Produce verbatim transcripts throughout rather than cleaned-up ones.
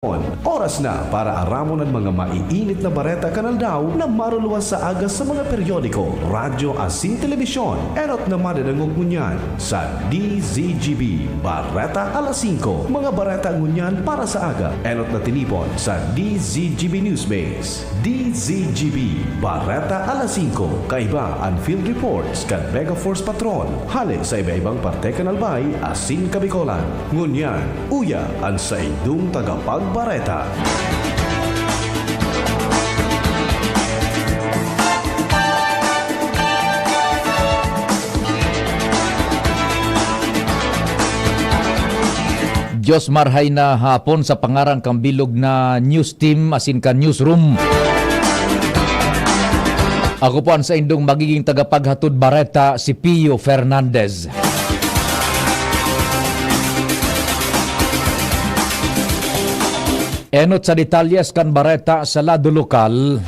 Oras na para aramon an mga maiinit na bareta kan aldaw na maruluwas sa aga sa mga periodiko, radyo asin telebisyon. Enot na madadangog ngunyan sa D Z G B Bareta alas singko. Mga bareta ngunyan para sa aga, enot na tinipon sa D Z G B Newsbase. D Z G B Bareta alas singko. Kaiba an field reports kan Mega Force Patrol hale sa iba-ibang parte kan Albay asin Kabicolan. Ngunyan, uya an saindong tagapagbareta. Diyos marhay na hapon sa pangaran kan bilog na news team asin kan newsroom. Ako po ang saindong magiging tagapaghatod bareta, si Pio Fernandez. Enot sa detalyes kan bareta sa lado lokal.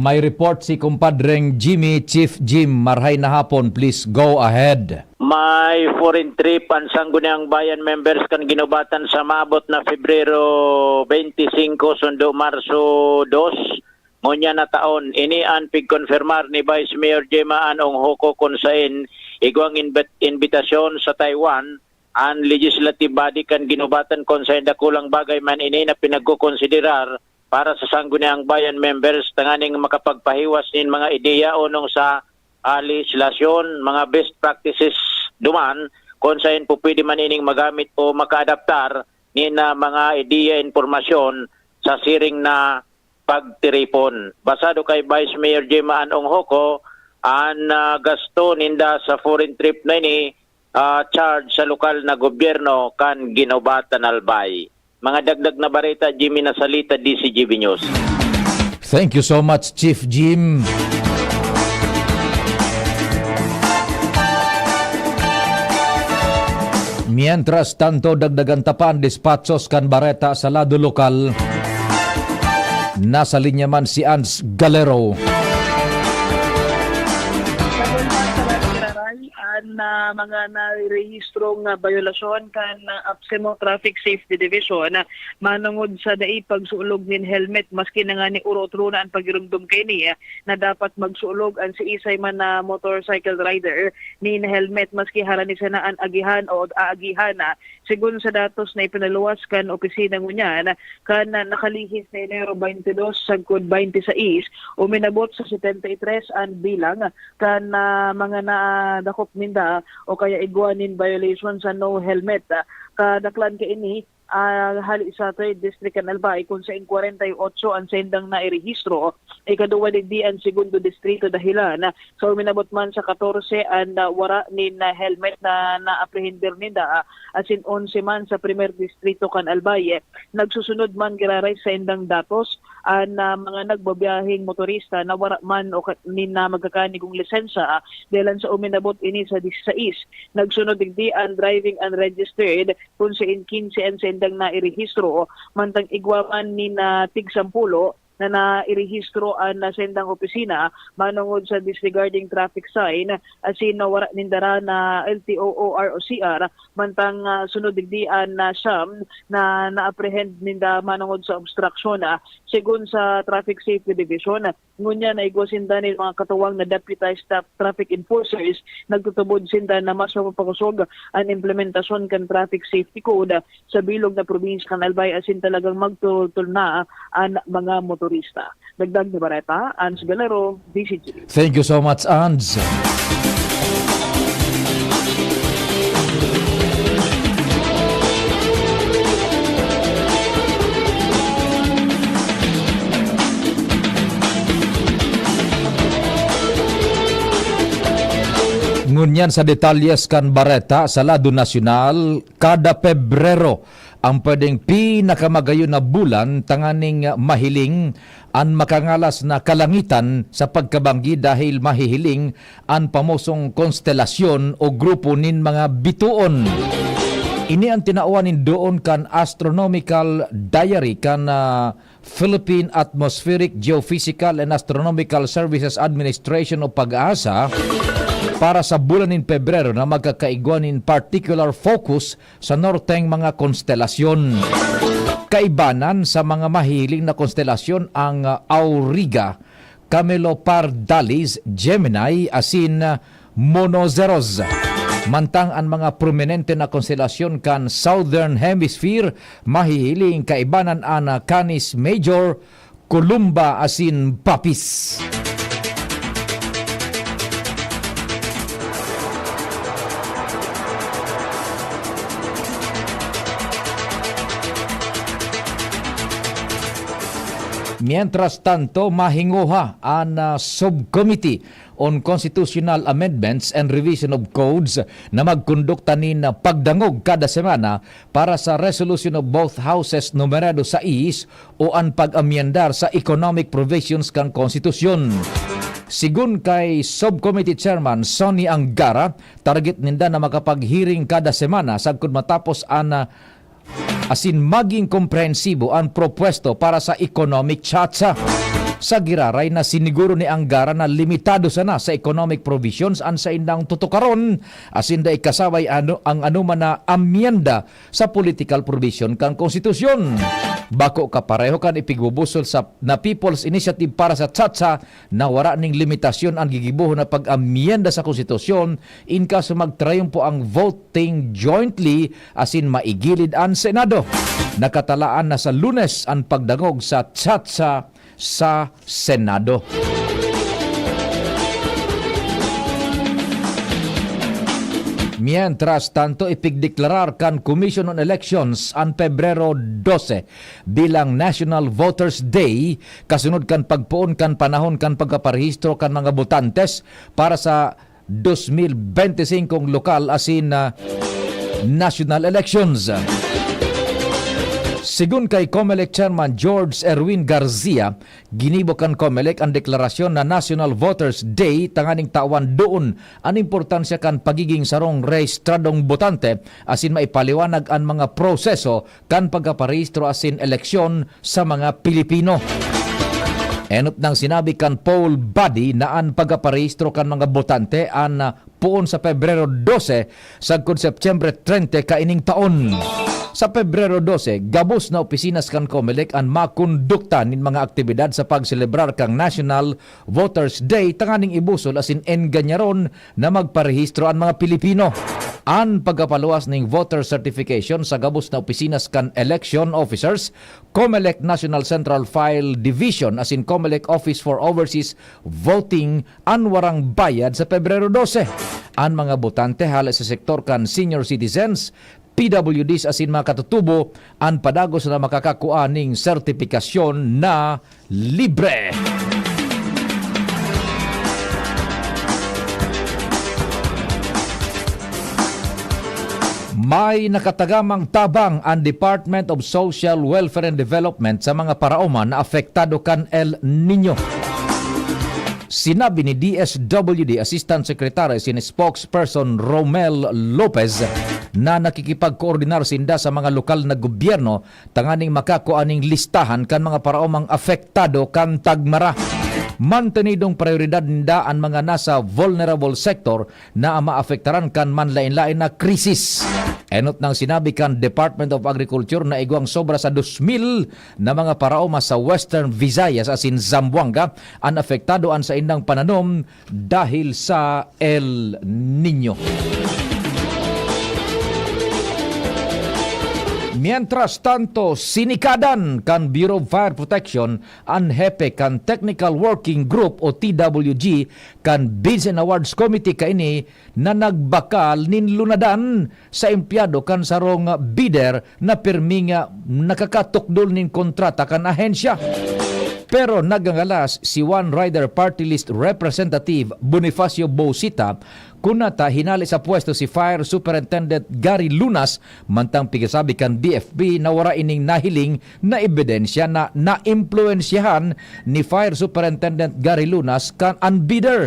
May report si kumpadreng Jimmy, Chief Jim. Marhay na hapon, please go ahead. May foreign trip an Sangguniang Bayan members kan Guinobatan sa maabot na Febrero twenty-five sundo Marso dos, ngunyan na taon. Ini an pigkonfirmar ni Vice Mayor Gemma Ann Onghoco, kun saen igwang inbit-, imbitasyon sa Taiwan an legislative body kan Guinobatan, kun saen dakulang bagay man ini na pinagkokonsiderar para sa Sangguniang Bayan members tanganing makapagpahiwas nin mga ideya onong sa, ah, lehislasyon, mga best practices duman, kun saen po pwede man ining magamit o makaadaptar nin, ah, mga ideya, impormasyon sa siring na pagtiripon. Basado kay Vice Mayor Gemma Ann Onghoco, an, ah, gasto ninda sa foreign trip na ini, ah, charge sa lokal na gobyerno kan Guinobatan, Albay. Mga dagdag na bareta, Jimmy Nasalita, D Z G B News. Thank you so much, Chief Jim. Mientras tanto, dagdagan ta pa an despatchos kan bareta sa lado lokal. Nasa linya man si Ans Galero. Salamat, Giraray. An, ah, mga narehistrong, ah, bayolasyon kan, ah, APSEMO Traffic Safety Division, ah, manongod sa dai pagsulog nin helmet, maski na ngani oro-oro na an pagiromdom kaini, ah, na dapat magsulog an siisay man na motorcycle rider nin helmet, maski harani sana an agihan o aagihan na. Segun sa datos na ipinaluwas kan opisina ngunyan, kan nakalihis na Enero twenty-two sagkod twenty-six, uminabot sa setenta y tres an bilang kan, ah, mga nadakop ninda o kaya igwa nin violation sa no helmet. Kadaklan kaini, ah, hali sa Third District kan Albay, kun saen kwarenta y otso an saindang nairehistro. Ikaduwa digdi an Segundo Distrito dahelan sa uminabot man sa katorse an, ah, wara nin, ah, helmet na naaprehender ninda, ah, asin onse man sa Primer Distrito kan Albay. Nagsusunod man giraray sa saindang datos an, ah, mga nagbabiyaheng motorista na wara man o ka-, nin, ah, magkakanigong lisensya, ah, dahelan sa uminabot ini sa disisais. Nagsunod digdi an driving unregistered, kun saen kinse an saindang nairehistro, mantang igwa man nin, ah, tig sampulo na nairehistro an, ah, saindang opisina manongod sa disregarding traffic sign, asin na wara nin dara na L T O O R o C R, mantang, ah, sunod digdi an, ah, siyam na na-apprehend ninda manongod sa obstruction, ah, segun sa Traffic Safety Division. Ngunyan na igwa sinda nin mga katuwang na deputized tra-, traffic enforcers, nagtutubod sinda na mas mapapakosog an implementasyon kan Traffic Safety Code sa bilog na probinsya kan Albay asin talagang magtultol na an mga motorista. Dagdag ni Bareta, Ans Galero, D Z G. Thank you so much, Ans. Ngunyan sa detalyes kan bareta sa lado nasyonal, kada Pebrero ang pwedeng pinakamagayon na bulan tanganing mahiling an makangalas na kalangitan sa pagkabanggi dahil mahihiling an pamosong konstelasyon o grupo nin mga bitoon. Ini an tinawan nin doon kan Astronomical Diary kan, ah, Philippine Atmospheric, Geophysical and Astronomical Services Administration o PAGASA, para sa bulan nin Pebrero na magkakaigwa nin particular focus sa norteng mga konstelasyon. Kaibanan sa mga mahihiling na konstelasyon ang, ah, Auriga, Camelopardalis, Gemini, asin, ah, Monoceros. Mantang an mga prominente na konstelasyon kan Southern Hemisphere mahihiling kaibanan an, ah, Canis Major, Columba asin Bapis. Mientras tanto, mahinguha an, ah, Subcommittee on Constitutional Amendments and Revision of Codes na magkondukta nin pagdangog kada semana para sa resolution of both houses numerado sais o an pag-amyendar sa economic provisions kan konstitusyon. Sigon kay Subcommittee Chairman Sonny Angara, target ninda na makapag-hearing kada semana sagkod matapos an, ah, asin maging komprehensibo an propuesto para sa economic chacha. Sa giraray na siniguro ni Angara na limitado sana sa economic provisions an saindang tutukaron asin dai kasabay ano, ang anuman na amyenda sa political provision kan konstitusyon. Bako kapareho kan ipigbubusol sa na People's Initiative para sa Chacha na wara ning limitasyon an gigibohon na pag-amyenda sa konstitusyon in kaso magtrayumpo ang voting jointly asin maigilid an Senado. Nakatalaan na sa Lunes an pagdangog sa Chacha sa Senado. Mientras tanto, ipigdeklarar kan Commission on Elections an Pebrero dose bilang National Voters Day, kasunod kan pagpoon kan panahon kan pagpaparehistro kan mga botantes para sa dos mil bente singkong lokal asin, ah, national elections. Sigon kay Comelec Chairman George Erwin Garcia, ginibo kan Comelec an deklarasyon na National Voters Day tanganing tawan doon an importansya kan pagiging sarong rehistradong botante asin maipaliwanag an mga proseso kan pagkaparehistro asin eleksyon sa mga Pilipino. Enot nang sinabi kan poll body na an pagkaparehistro kan mga botante an, ah, poon sa Pebrero dose sagkod Setyembre trente kaining taon. Sa Pebrero dose, gabos na opisina kan Comelec an makondukta nin mga aktibidad sa pagselebrar kan National Voters Day tanganing ibusol asin engganyaron na magparehistro an mga Pilipino. An pagkapaluwas ning voter certification sa gabos na opisina kan election officers, Comelec National Central File Division asin Comelec Office for Overseas Voting an warang bayad sa Pebrero dose. An mga botante hale sa sektor kan senior citizens, P W Ds asin mga katutubo an padagos na makakakua ning sertipikasyon na libre. May nakatagamang tabang an Department of Social Welfare and Development sa mga paraoma na apektado kan El Niño. Sinabi ni D S W D Assistant Secretary sin Spokesperson Romel Lopez na nakikipagkoordinar sinda sa mga lokal na gobyerno tanganing makakua ning listahan kan mga paraomang apektado kan tagmara. Mantenidong prayoridad ninda an mga nasa vulnerable sector na maapektaran kan manlaen-laen na krisis. Enot nang sinabi kan Department of Agriculture na igwang sobra sa dos mil na mga paraoma sa Western Visayas asin Zamboanga an apektado an saindang pananom dahil sa El Niño. Mientras tanto, sinikadan kan Bureau of Fire Protection an hepe kan Technical Working Group o T W G kan Bids and Awards Committee kaini na nagbakal nin lunadan sa empleyado kan sarong bidder na pirmi nga nakakatukdol nin kontrata kan ahensya. Pero nagangalas si One Rider Party List Representative Bonifacio Bocita, kunata hinale sa pwesto si Fire Superintendent Gary Lunas, mantang pigasabi kan B F P na wara ining nahiling na ebidensya na naimpluwensyahan ni Fire Superintendent Gary Lunas kan an bidder.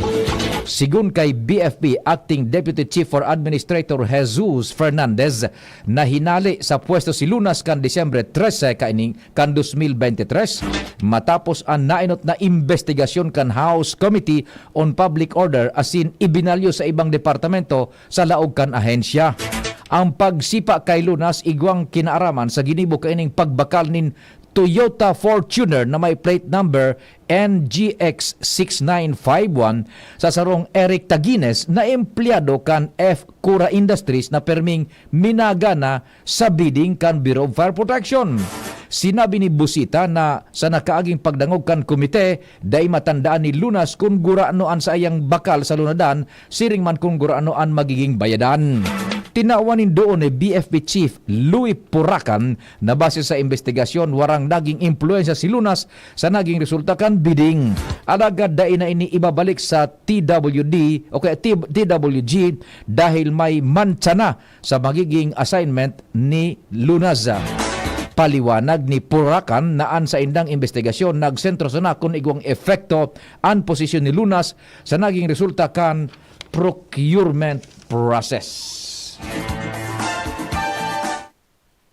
Sigon kay B F P Acting Deputy Chief for Administrator Jesus Fernandez, nahinali sa pwesto si Lunas kan Disyembre trese kaining kan dos mil bente tres, matapos an naenot na imbestigasyon kan House Committee on Public Order asin ibinalyo sa ibang departamento sa laog kan ahensya. Ang pagsipa kay Lunas igwang kinaaraman sa ginibo kaining pagbakal nin Toyota Fortuner na may plate number N G X six nine five one sa sarong Eric Tagines na empleyado kan F Cura Industries na perming minagana sa bidding kan Bureau of Fire Protection. Sinabi ni Busita na sa nakaaging pagdangog kan komite, dai matandaan ni Lunas kun gurano an saiyang bakal sa lunadan, siring man kun gurano an magiging bayadan. Tinawan nin duon ni B F P Chief Louis Puracan na base sa imbestigasyon, warang naging impluwensya si Lunas sa naging resulta kan bidding. Alagad dai na ini ibabalik sa T W D o kaya T-, T W G dahil may mantsa na sa magiging assignment ni Lunas. Paliwanag ni Puracan na an saindang imbestigasyon nagsentro sana kun igwang epekto an posisyon ni Lunas sa naging resulta kan procurement process.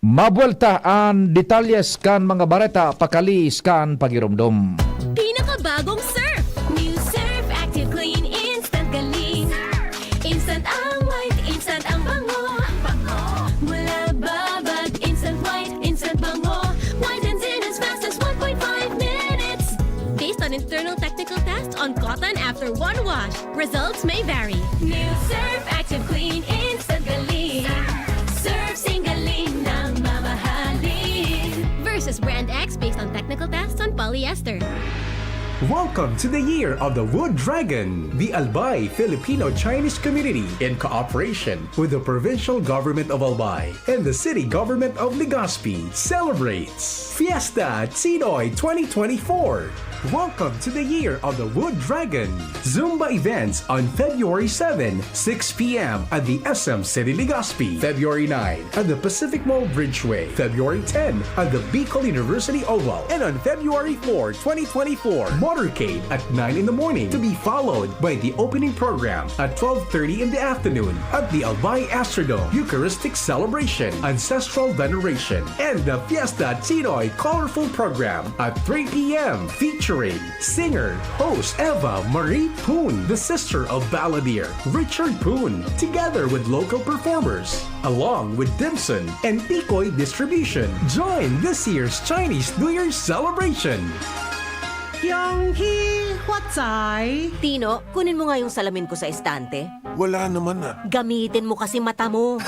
Mabuelta an detalyes kan mga bareta pakaliis kan pagiromdom. Pinakabagong Surf! New Surf Active Clean Instant Galing. Instant ang white, instant ang bango. Mula babad, instant white, instant bango. Whitens in as fast as one point five minutes. Based on internal technical test on cotton after one wash, results may vary. New Surf Active Clean Instant Galing. Surf sing galing ng mamahalin. Versus Brand X based on technical tests on polyester. Welcome to the Year of the Wood Dragon, the Albay Filipino Chinese Community, in cooperation with the Provincial Government of Albay and the City Government of Legazpi, celebrates Fiesta Chinoy twenty twenty-four. Welcome to the Year of the Wood Dragon. Zumba events on February seven, six p.m. at the S M City Legazpi, February nine at the Pacific Mall Bridgeway, February ten at the Bicol University Oval, and on February four, twenty twenty-four, Motorcade at nine in the morning, to be followed by the opening program at twelve thirty in the afternoon at the Albay Astrodome, Eucharistic Celebration, Ancestral Veneration, and the Fiesta Chinoy Colorful Program at three p.m., featuring singer, host Eva Marie Poon, the sister of balladeer Richard Poon, together with local performers, along with Dimson and Tikoy Distribution. Join this year's Chinese New Year celebration. Yonghi, what's I? Tino, kunin mo nga yung salamin ko sa estante. Wala naman ah. Gamitin mo kasi mata mo.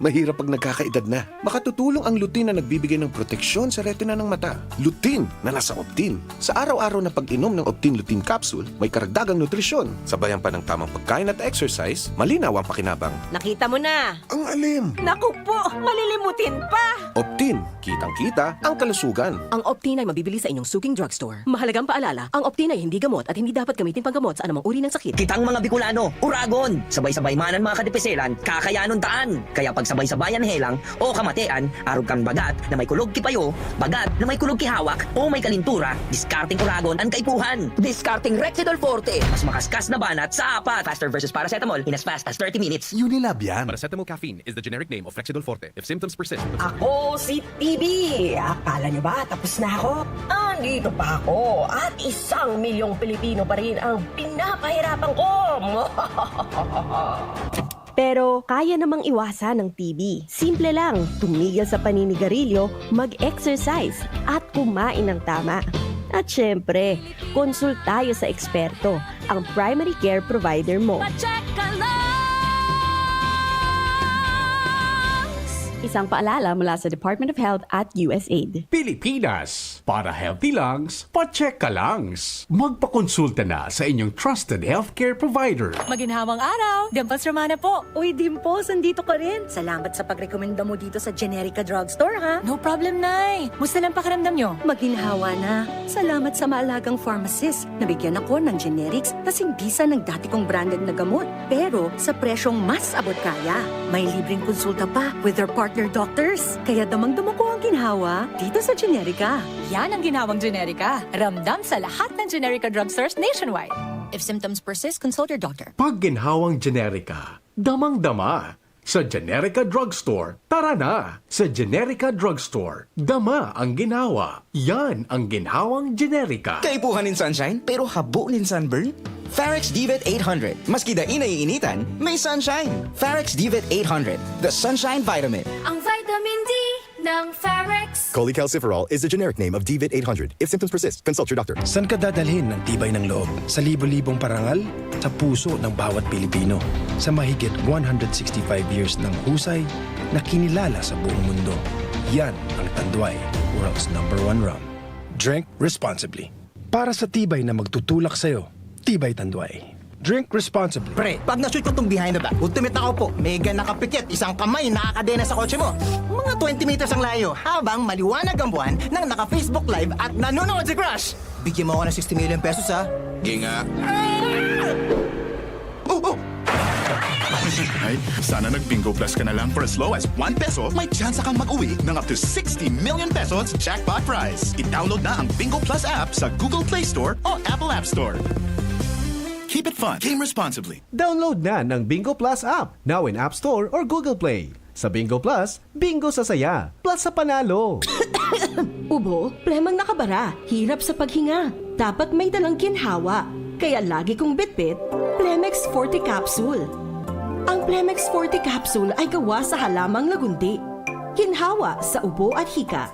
Mahirap pag nagkakaedad na. Makatutulong ang lutein na nagbibigay ng proteksyon sa retina ng mata. Lutein na nasa Optin. Sa araw-araw na pag-inom ng Optin Lutein Capsule, may karagdagang nutrisyon. Sabayan pa ng tamang pagkain at exercise, malinaw ang pakinabang. Nakita mo na. Ang alim! Naku po, malilimutin pa! Optin, kitang-kita ang kalusugan. Ang Optin ay mabibili sa inyong suking drugstore. Mahalagang paalala, ang Optin ay hindi gamot at hindi dapat gamitin panggamot sa anumang uri ng sakit. Kitang mga Bicolano, uragon! Sabay-sabay man an mga kadipiselan, kakayanon taan! Kaya pagsabay-sabayan helang o kamatean, arog kan bagat na may kulog ki payo, bagat na may kulog ki hawak, o may kalintura, diskarteng uragon an kaipuhan! Diskarteng Rexidol Forte! Mas makaskas na banat sa apat! Faster versus paracetamol in as fast as thirty minutes! Unilab yan. Paracetamol caffeine is the generic name of Rexidol Forte. If symptoms persist, Ako si T B. Akala nyo ba tapos na ako? Andito pa ako at isang milyong Pilipino pa rin ang pinapahirapan ko. Pero kaya namang iwasan ng T B. Simple lang, tumigil sa paninigarilyo, mag-exercise, at kumain ng tama. At syempre, konsultayo sa eksperto, ang primary care provider mo. Pacheck ka lang! Isang paalala mula sa Department of Health at U S A I D. Pilipinas, para healthy lungs, pacheck ka lungs. Magpakonsulta na sa inyong trusted healthcare provider. Maginhawang araw! Dimples Romana po. Uy, Dimples, andito ka rin. Salamat sa pagrekomenda mo dito sa Generica Drugstore, ha? No problem, Nay. Musta lang pakiramdam nyo? Maginhawa na. Salamat sa maalagang pharmacist. Nabigyan ako ng generics kasing bisa ng dati kong branded na gamot. Pero sa presyong mas abot kaya. May libreng konsulta pa with their partner doctors. Kaya damang-dama ko ang ginhawa dito sa Generica. Yan ang ginhawang Generica. Ramdam sa lahat ng Generica drugstores nationwide. If symptoms persist, consult your doctor. Pag ginhawang generika, damang-dama. Sa Generica Drugstore, tara na! Sa Generica Drugstore, dama ang ginhawa. Yan ang ginhawang generika. Kaipuhan nin sunshine pero habo nin sunburn? Farex Divet eight hundred. Maski dai naiinitan, may sunshine. Farex Divet eight hundred, the sunshine vitamin. Ang vitamin D ng Farex. Cholecalciferol is the generic name of Divet eight hundred. If symptoms persist, consult your doctor. Saan ka dadalhin ng tibay ng loob? Sa libo-libong parangal? Sa puso ng bawat Pilipino. Sa mahigit one hundred sixty-five years ng husay na kinilala sa buong mundo. Yan ang Tanduay, world's number one rum. Drink responsibly. Para sa tibay na magtutulak sa'yo, Tibay Tanduay. Drink responsibly. Pre, pag na-shoot ko tong behind the back, ultimate na ako po. Mega nakapikit, isang kamay nakakadena sa kotse mo. Mga twenty meters ang layo, habang maliwanag ang buwan nang naka-Facebook Live at nanonood si Crush. Bigyan mo ako ng sixty million pesos, ha? Ginga. Oh, oh! Ay, sana nag-Bingo Plus ka na lang. For as low as one peso, may tsansa kang mag-uwi ng up to sixty million pesos jackpot prize. I-download na ang Bingo Plus app sa Google Play Store o Apple App Store. Keep it fun. Game responsibly. Download na ng Bingo Plus app, now in App Store or Google Play. Sa Bingo Plus, bingo sa saya, plus sa panalo. Ubo, plemang nakabara, hirap sa paghinga. Dapat may dalang ginhawa. Kaya lagi kong bitbit, Plemex Forte Capsule. Ang Plemex Forte Capsule ay gawa sa halamang lagundi. Ginhawa sa ubo at hika.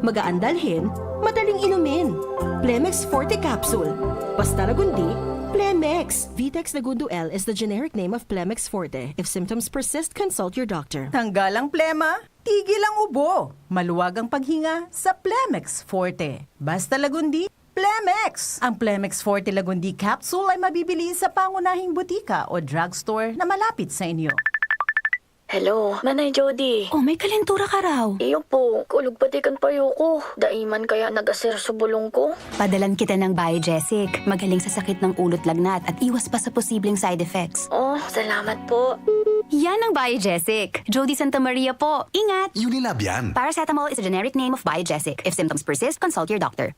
Magaan dalhin, madaling inumin. Plemex Forte Capsule. Basta lagundi, Plemex. Vitex Lagundo L is the generic name of Plemex Forte. If symptoms persist, consult your doctor. Tanggal ang plema, tigil ang ubo. Maluwag ang paghinga sa Plemex Forte. Basta lagundi, Plemex! Ang Plemex Forte Lagundi Capsule ay mabibili sa pangunahing butika o drugstore na malapit sa inyo. Hello, Nanay Jody. Oh, may kalentura ka raw. Iyo po, kulog pati kan payo ko. Dai man kaya nag-aser sa bulong ko. Padalan kita ng Biogesic. Magaling sa sakit ng ulo't lagnat at iwas pa sa posibleng side effects. Oh, salamat po. Yan ang Biogesic. Jody Santa Maria po. Ingat! Unilab yan. Paracetamol is a generic name of Biogesic. If symptoms persist, consult your doctor.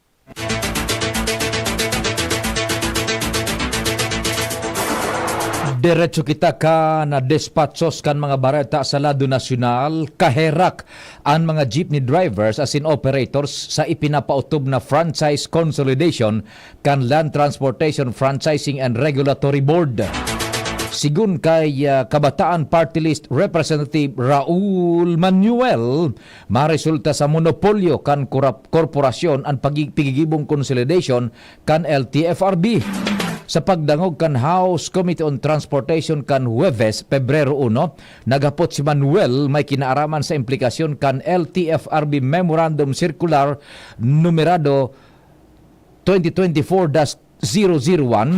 Diretso kita kan despatchos kan mga bareta sa lado nasyonal. Kaherak an mga jeepney drivers asin operators sa ipinapaotob na franchise consolidation kan Land Transportation Franchising and Regulatory Board. Sigon kay, ah, Kabataan Party List Representative Raul Manuel, maresulta sa monopolyo kan korap-, korporasyon an pagi-, pigigibong consolidation kan L T F R B. Sa pagdangog kan House Committee on Transportation kan Huwebes, Pebrero uno, naghapot si Manuel may kinaaraman sa implikasyon kan L T F R B Memorandum Circular numerado twenty twenty-four dash zero zero one,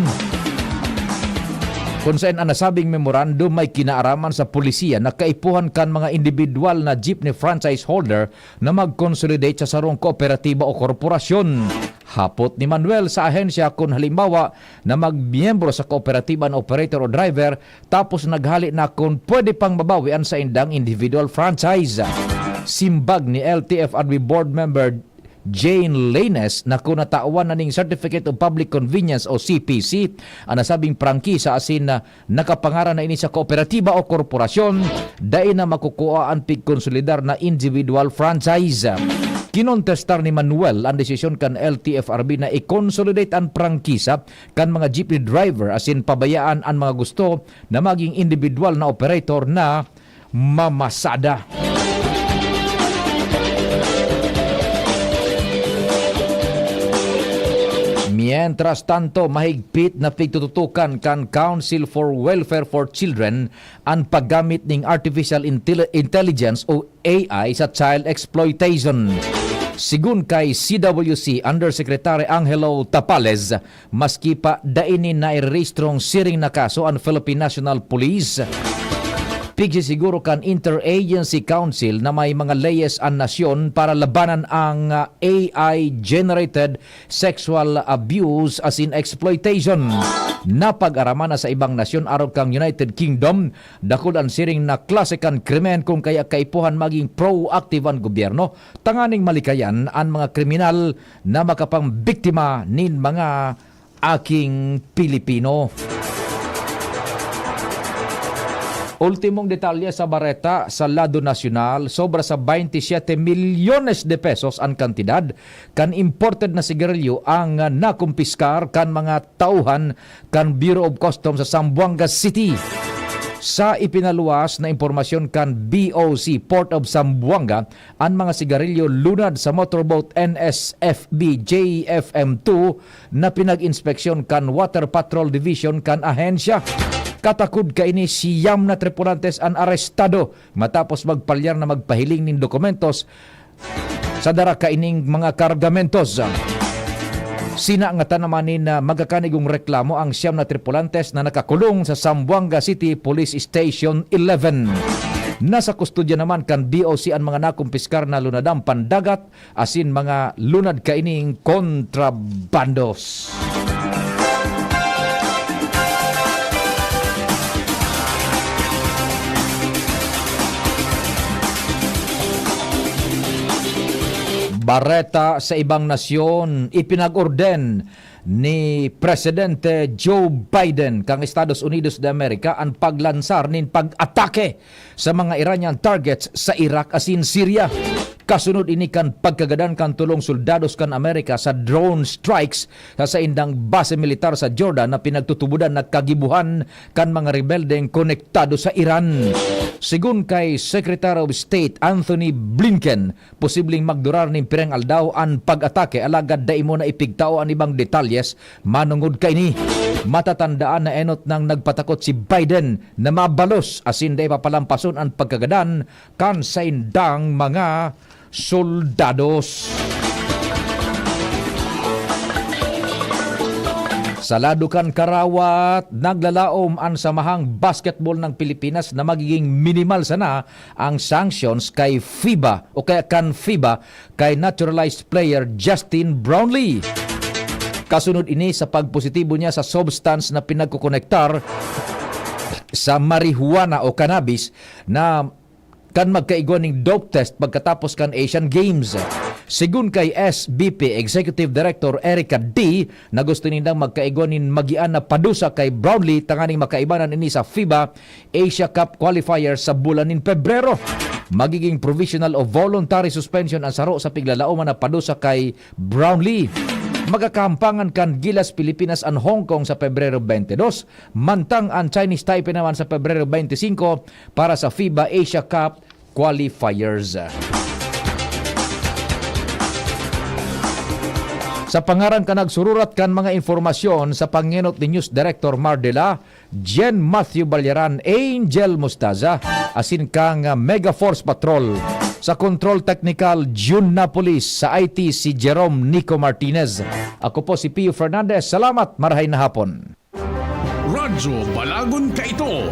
kun saen an nasabing memorandum may kinaaraman sa polisiya na kaipuhan kan mga indibidwal na jeepney franchise holder na mag-consolidate sa sarong kooperatiba o korporasyon. Hapot ni Manuel sa ahensya kun halimbawa na magmiyembro sa kooperatiba an operator o driver tapos naghale na kun pwede pang mabawi an saindang individual franchise. Simbag ni L T F R B Board Member Jane Lanes na kun natawan na ning Certificate of Public Convenience o C P C an nasabing prangkisa asin na nakapangaran na ini sa kooperatiba o korporasyon, dai na makukua an pigkonsolidar na individual franchise. Kinontestar ni Manuel an desisyon kan L T F R B na i-consolidate an prangkisa kan mga jeepney driver asin pabayaan an mga gusto na maging individual na operator na mamasada. Mientras tanto, mahigpit na pigtututukan kan Council for Welfare for Children an paggamit ning artificial intelli-, intelligence o A I sa child exploitation. Sigon kay C W C Undersecretary Angelo Tapales, maski pa dai nin nairerehistrong siring na kaso an Philippine National Police, pigsisiguro kan Interagency Council na may mga leyes an nasyon para labanan ang, ah, A I-generated sexual abuse asin exploitation. Napag-araman na sa ibang nasyon arog kan United Kingdom, dakul an siring na klase kan krimen kun kaya kaipuhan magin proactive an gobyerno tanganing malikayan an mga kriminal na makapangbiktima nin mga aking Pilipino. Ultimong detalye sa bareta sa lado nasyonal, sobra sa baynte siyete milyones de pesos an kantidad kan imported na sigarilyo ang nakumpiskar kan mga tauhan kan Bureau of Customs sa Zamboanga City. Sa ipinaluwas na impormasyon kan B O C Port of Zamboanga, an mga sigarilyo lunad sa motorboat N S F B J F M two na pinag-inspeksyon kan Water Patrol Division kan ahensya. Katakod kaini, siyam na tripulantes an arestado matapos magpalyar na magpahiling nin dokumentos sa dara kaining mga kargamentos. Sinangatan naman nin, ah, magkakanigong reklamo ang siyam na tripulantes na nakakulong sa Zamboanga City Police Station eleven. Nasa kustodya naman kan B O C an mga nakumpiskar na lunadang pandagat asin mga lunad kaining kontrabandos. Bareta sa ibang nasyon, ipinag-orden ni Presidente Joe Biden kan Estados Unidos de America an paglansar nin pag-atake sa mga Iranian targets sa Iraq asin Syria. Kasunod ini kan pagkagadan kan tolong soldados kan Amerika sa drone strikes sa saindang base militar sa Jordan na pinagtutubodan na kagibohan kan mga rebeldeng konektado sa Iran. Segun kay Secretary of State Anthony Blinken, posibleng magdurar nin pirang aldaw an pag-atake, alagad dai mo na ipigtao an ibang detalyes manongod kaini. Matatandaan na enot nang nagpatakot si Biden na mabalos asin dai papalampason an pagkagadan kan saindang mga soldados. Sa lado kan karawat, naglalaom an Samahang Basketball ng Pilipinas na magiging minimal sana ang sanctions kay FIBA o kaya kan FIBA kay naturalized player Justin Brownlee. Kasunod ini sa pagpositibo niya sa substance na pinagkokonektar sa marijuana o cannabis na kan magkaigwa ning dope test pagkatapos kan Asian Games. Segun kay S B P Executive Director Erica D, na gusto nindang magkaigwa nin magian na padusa kay Brownlee tanganing makaibanan ini sa FIBA Asia Cup qualifier sa bulan nin Pebrero. Magiging provisional o voluntary suspension an saro sa piglalaoman na padusa kay Brownlee. Magkakahampangan kan Gilas Pilipinas an Hong Kong sa Pebrero twenty-two, mantang an Chinese Taipei naman sa Pebrero twenty-five para sa FIBA Asia Cup qualifiers. Sa pangaran kan nagsururat kan mga impormasyon sa pangenot ni News Director Mardela, Jen Matthew Balyaran, Angel Mostaza, asin kang, ah, Mega Force Patrol. Sa Control Technical, June Napolis. Sa I T, si Jerome Nico Martinez. Ako po si Pio Fernandez. Salamat, marahay na hapon. Radyo Balagon kaito.